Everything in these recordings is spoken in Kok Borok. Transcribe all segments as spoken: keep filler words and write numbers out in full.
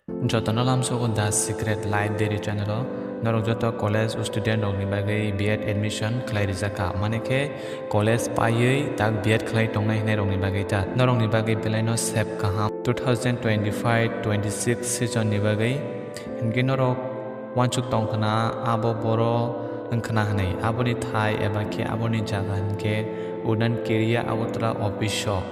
Jotono lamsogo The Secret Life Diary channel o. Norok joto college student rokni bagwi B Ed admission khlai rijak kha. Mane khe college paiwi tak B Ed khlai tongnai hinai rokni bagwi ta. Norokni bagwi belaino sep kaham two thousand twenty-five twenty-six season ni bagwi. Hinkhe norok wansuk tong khna abo boro wng khna hinwi. Aboni thai eba khe aboni jaga hinkhe Udaan Kheriya Agartala office o.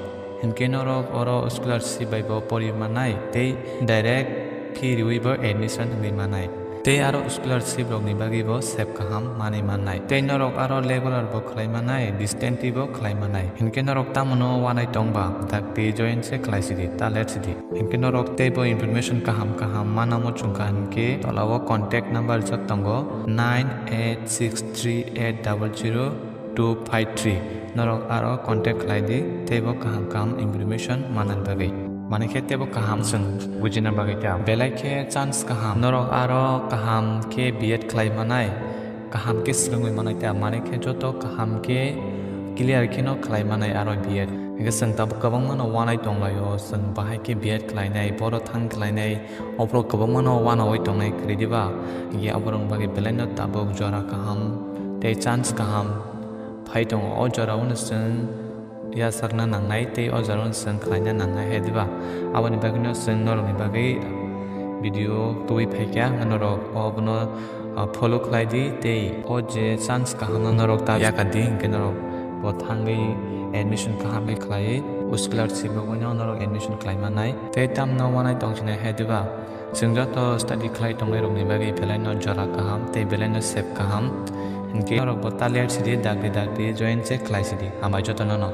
Hinkhe norok oro scholarship bai bo pori mannai tei direct fee riwi bo admission wngwi mannai. Tei aro scholarship rokni bagwi bo sep kaham manwi mannai. Tei norok aro regular bo khlai mannai, distance bo khlai mannai. Hinkhe norok tamono wanai tongba, dakti join se khlai sidi, ta let sidi. Hinkhe norok teibo information kaham kaham manamo chwngkha hinkhe tolao contact number rijak tongo nine eight six three eight double zero two five three. Norok aro contact khlai di teibo kaham kaham information manna bagwi. Mane khe teibo kaham chwng bujina bagwi ta. Belai khe chance kaham. Norok aro kaham khe B Ed khlai manai, kaham khe swrwngwi manai ta. Mane khe joto kaham khe clear kheno khlai manai aro B Ed. Hinkhe chwng tabuk kwbangmano wanai tonglaio, chwng bahai khe B Ed khlainai, boro thang khlainai, oborok kwbangmano wanaui tongnai kwrwi diba? Hinkhe aborok bagwi belaino tabuk jora kaham tei chance kaham phai tongo. O jorao no chwng yachakna nangnai tei o jorao no chwng khlaina nangnai hai diba? Aboni bagwino chwng norokni bagwi video tubui phaikha, norok obono ah, follow khlai di tei o je chance kaham no norok ta yaka di, hinkhe norok bo thangwi admission kaham khe khlaiwi scholarship rok bai no norok admission khlai mannai. Tei tamno wanai tong sinai hai diba? Chwng joto study khlai tongnai rokni bagwi belaino jora kaham tei belaino sep kaham. Hinkhe norok bo ta let sidi, dakti dakti join se khlai sidi. Hambai jotono no.